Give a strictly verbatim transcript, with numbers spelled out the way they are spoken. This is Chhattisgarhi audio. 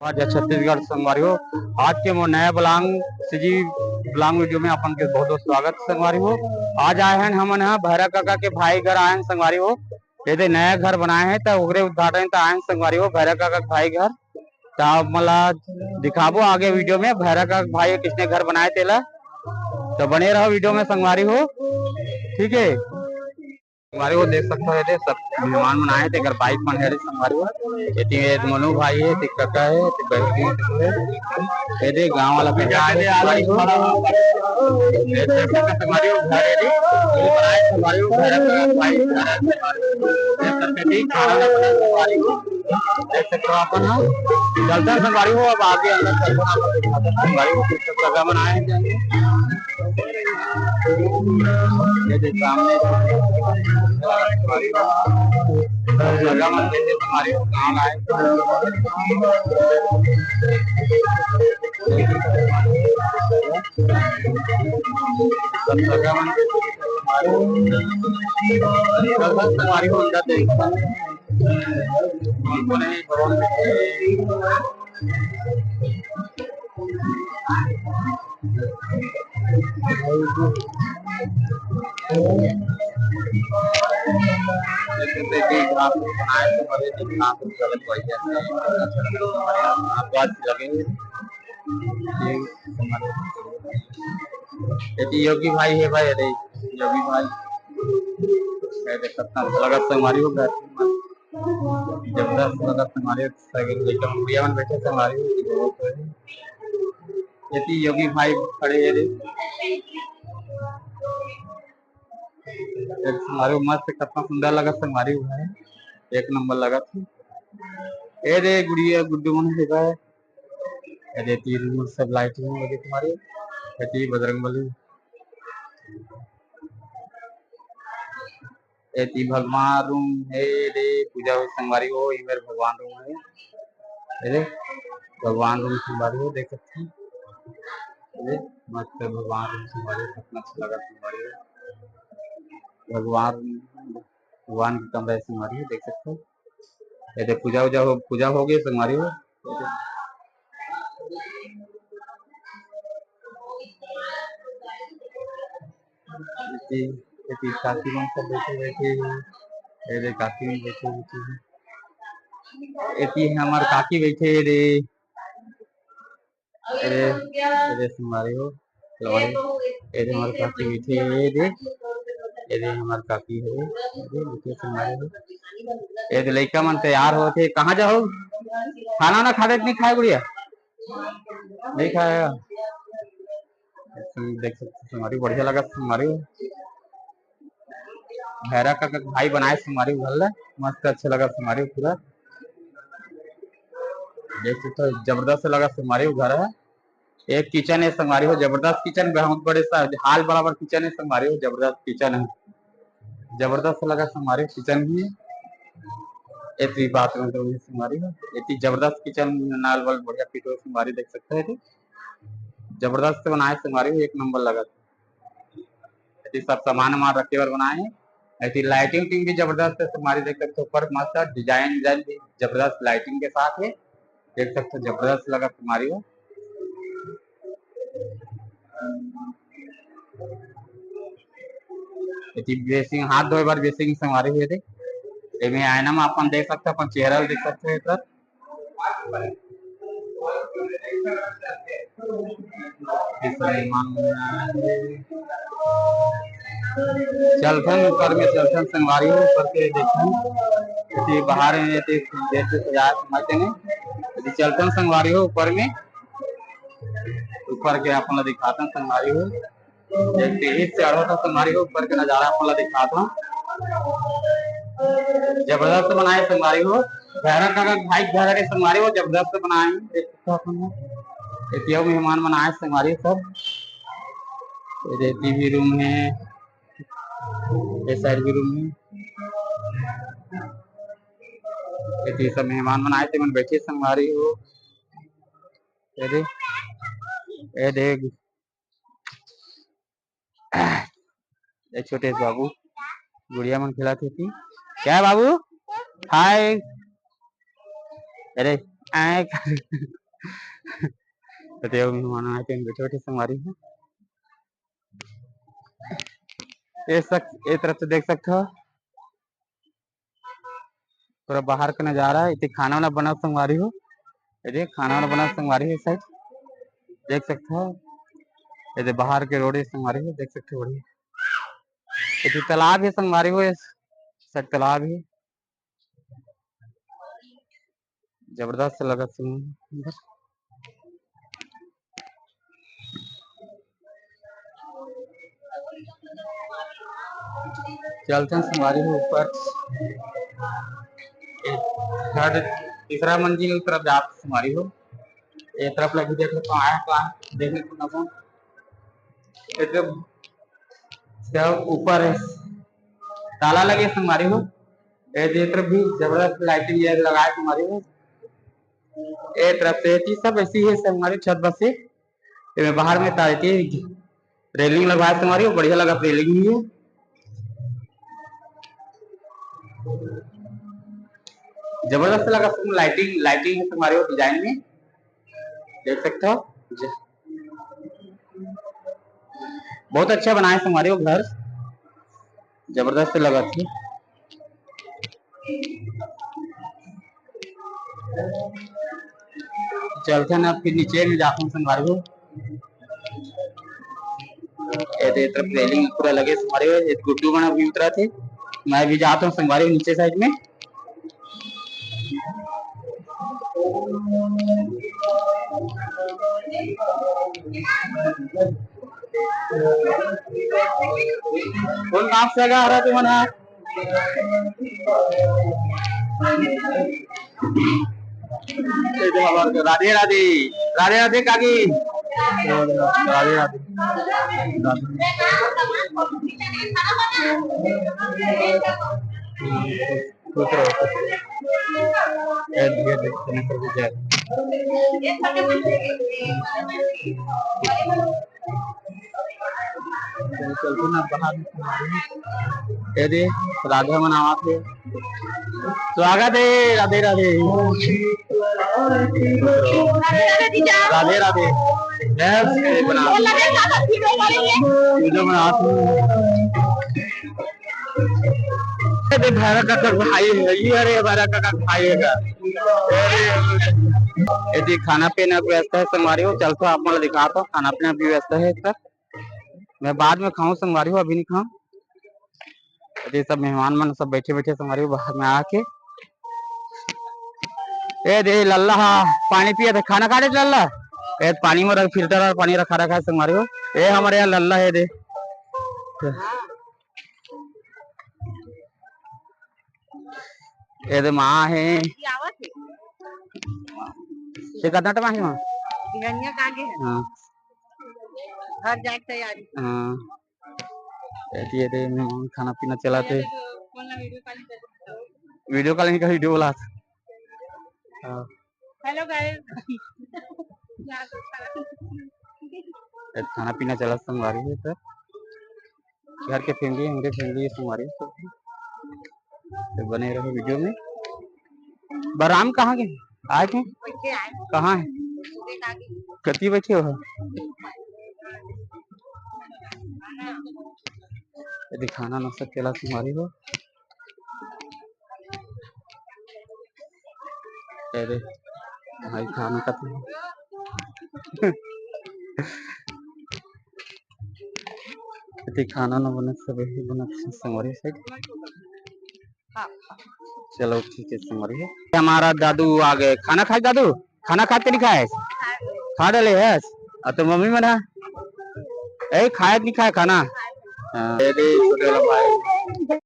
आज छत्तीसगढ़ संगवारी हो, आज के मोर नया ब्लॉग, सीजी ब्लॉग वीडियो में अपन के बहुत बहुत स्वागत संगवारी हो। आज आए हैं हमन ह भैरा काका के भाई घर आए हैं संगवारी हो। ये दे नया घर बनाए हैं त ओकरे उद्घाटन त आए हैं संगवारी हो, भैरा काका के भाई घर। त आप मन ला दिखाबो आगे वीडियो में भैरा काका के भाई किसने घर बनाए तेला। त बने रहो वीडियो में संगवारी हो, ठीक है। संगवारी हो देख सकते हो, ये दे सब मेहमान मन आए हे, तेकर बाइक मन हे रे संगवारी हो। एती ये मनु भाई हे, एती काका हे, एती बहन हे, ये दे गांव वाला काका हे संगवारी हो। ये देख सकते हो संगवारी हो, घर हे रे। ये बनाए संगवारी हो, घर हे, भाई घर हे संगवारी हो। देख सकते हो, ठीक खाना वाना बना संगवारी हो। देख सकते हो अपन ह। चलते हैं संगवारी हो, अब आगे अंदर चलते हैं, आपको दिखाते हैं संगवारी हो, कुछ जगह बनाए हैं जाने। ये जो सामने जगह मन जैसे तुम्हारे गाँव आए। सब जगह मन जैसे तुम्हारे, तुम्हारी होंडा देखता है। कौन कौन है, कौन है? एती योगी भाई हे भाई, अरे योगी भाई, ये देख सकता हूँ, लगत संगवारी हो घर, जबरदस्त लगत संगवारी हो, साइकिल लेके हम बुढ़िया मन बैठे संगवारी हो, ये बहुत है। एती योगी भाई खड़े हे रे। एक संगवारी हो मस्त, कितना सुंदर लगत संगवारी हो भाई, एक नंबर लगत हे। ए रे गुड़िया गुड्डू मन हे भाई। ए रे तीर में सब लाइटिंग लगे तुम्हारे। ए रे बजरंग बली। एती भगवान रूम हे रे, पूजा हो संगवारी हो, ये मेरे भगवान रूम हे। ये दे, भगवान रूम संगवारी हो, देख सकते हैं। ये दे, मस्त भगवान रूम संगवारी हो, कितना अच्छा लगा संगवारी हो। भगवान, भगवान के कमरा हे संगवारी हो, देख सकते हो। ये दे, पूजा उजा हो, पूजा हो गई संगवारी हो। एती, एती काकी मन सब बैठे, बैठे हे। ए दे काकी मन बैठे, बैठे हे। एती हमर काकी बैठे हे रे। अरे, अरे संगवारी हो, लो रे। ए दे हमर काकी बैठे हे रे। ए दे हमर काकी हे। ए दे बैठे संगवारी हो। ए दे लइका मन तैयार होत हे। कहाँ जाहू? खाना ना खाते कि नहीं खाए गुड़िया? नहीं खाया। देख सकते संगवारी, बढ़िया लगा संगवारी। भैरा काका के भाई बनाए संगवारी घर ला, मस्त अच्छा लगा संगवारी पूरा। देख सकते हो, जबरदस्त लगा संगवारी घर हे। एक किचन हे संगवारी हो, जबरदस्त किचन, बहुत बड़े सा हॉल बराबर किचन हे संगवारी हो, जबरदस्त किचन हे, जबरदस्त लगा संगवारी किचन भी। एती बाथरूम तो भी संगवारी हो, एती जबरदस्त किचन, नल वल बढ़िया फिट हो संगवारी, देख सकते हो एती जबरदस्त बनाए संगवारी हो, एक नंबर लगा। एती सब सामान वामान रखे बर बनाए हे। एती लाइटिंग टिंग भी जबरदस्त हे संगवारी, देख सकते हो ऊपर मस्त डिजाइन डिजाइन भी जबरदस्त लाइटिंग के साथ हे, देख सकते हो जबरदस्त लगा संगवारी हो। एती बेसिन, हाथ धोए बर बेसिन संगवारी हो एती। एमे आईना में अपन देख सकते हो, अपन चेहरा ल देख सकते हो एकर। चलथन ऊपर में, चलथन संगवारी हो, ऊपर के देखथन। एती बाहर में एती गेट से सजाए समझते नहीं। एती चलथन संगवारी हो ऊपर में, ऊपर के अपन ला दिखाथन संगवारी हो। एक सीढ़ी से चढ़त हे संगवारी हो, ऊपर के नजारा अपन ला दिखात हूँ। जबरदस्त बनाए संगवारी हो, भैरा काका के भाई घर के संगवारी हो, जबरदस्त बनाए हे। देख सकते हो अपन ह। एती अउ मेहमान मन आए संगवारी हो सब। ये दे टीवी रूम हे, ये साइड भी रूम हे। एती सब मेहमान मन आए, ते मन बैठे संगवारी हो। ये दे, ये दे, ए छोटे से बाबू, गुड़िया मन खेलत हे कि? क्या है बाबू? हाय। अरे, आए कर। तो देव मेहमान आए, तेन बैठे बैठे संगवारी हो। ये सक-, ये तरफ से देख सकते हो, पूरा बाहर का नजारा है। इतने खाना वाना बना संगवारी हो, ये देख, खाना वाना बना संगवारी हो, साइड देख सकते हो। ये दे बाहर के रोड है संगवारी हो, देख सकते हो, बढ़िया। ये तो तालाब है संगवारी हो, ये साइड तालाब है। जबरदस्त लगत हे। चलथन संगवारी हो ऊपर, थर्ड, तीसरा मंजिल तरफ जात संगवारी हो। ये तरफ ला भी देख लेथन, आए तो आए, देख लेथन अपन। एकदम सब ऊपर है, ताला लगे संगवारी हो। ये दे तरफ भी जबरदस्त लाइटिंग ये लगाए संगवारी हो। ये तरफ से ये चीज सब ऐसी है संगवारी, छत बस से। ये में बाहर में तार के रेलिंग लगवाए संगवारी हो, बढ़िया लगा रेलिंग भी है, जबरदस्त लगा। लाइटिंग, लाइटिंग है संगवारी हो, डिजाइन में देख सकते हो। ज-, बहुत अच्छा बनाए संगवारी हो घर, जबरदस्त लगत हे। चलथन अब फिर नीचे में जाथन संगवारी हो। ए दे तरफ रेलिंग पूरा लगे संगवारी हो, ए गुड्डू मन अभी उतरत हे, मैं भी जात हूँ संगवारी हो नीचे साइड में। कौन नाम से लगा रहा तुमन हा? राधे राधे, राधे राधे काकी, राधे राधे। खुश रहो, खुश रहो। जय, जय, जय, जय, जय। चलते ना बाहर। ये दे, राधा मन आवत हे। स्वागत हे, राधे राधे। राधे राधे। बस, ये बना। वीडियो बनात हे। ये भैरा काका भाई है, ये अरे भैरा काका भाई है का? अरे, ये जी खाना पीना की व्यवस्था है संगवारी हो, चलथो आप मन ला दिखाथो, खाना पीना की व्यवस्था है इसका। मैं बाद में खाऊं संगवारी हो, अभी नहीं खाऊं। ये सब मेहमान मन सब बैठे बैठे संगवारी हो बाहर में आके। ए दे लल्ला हा पानी पिया था, खाना खा ले लल्ला। ए पानी में रख, फिल्टर और पानी रखा रखा है संगवारी हो। ए हमारे यहाँ लल्ला है दे। एदे माँ हे। ये आवत हे। ये कतना टमा हे माँ? बिहनिया का आगे हे। हाँ। घर जाए के तैयारी। हाँ। एदे, एदे, खाना पीना चलाथे। फोन ला वीडियो कॉलिंग कर। वीडियो कॉलिंग का वीडियो बोला। हाँ। Hello guys। ए, खाना पीना चला संगवारी हो तो। घर के फैमिली, हमरे फैमिली संगवारी हो। तो बने रहो वीडियो में। बराम कहाँ गए? आए थे? बच्चे आए। कहाँ है? सुबह का आगे। कति बच्चे हो? ये दिखाना ना सकेला संगवारी हो। अरे, भाई खाना खाते हैं। इतनी खाना ना बने, सब यही बना संगवारी से। चलो ठीक है संगवारी। हमारा दादू आ गए। खाना खाए दादू? खाना खाते नहीं खाए? खा डाले है। अब तो मम्मी बना। ए, खाए नहीं खाए खाना? हाँ। अरे, छोटे वाला भाई।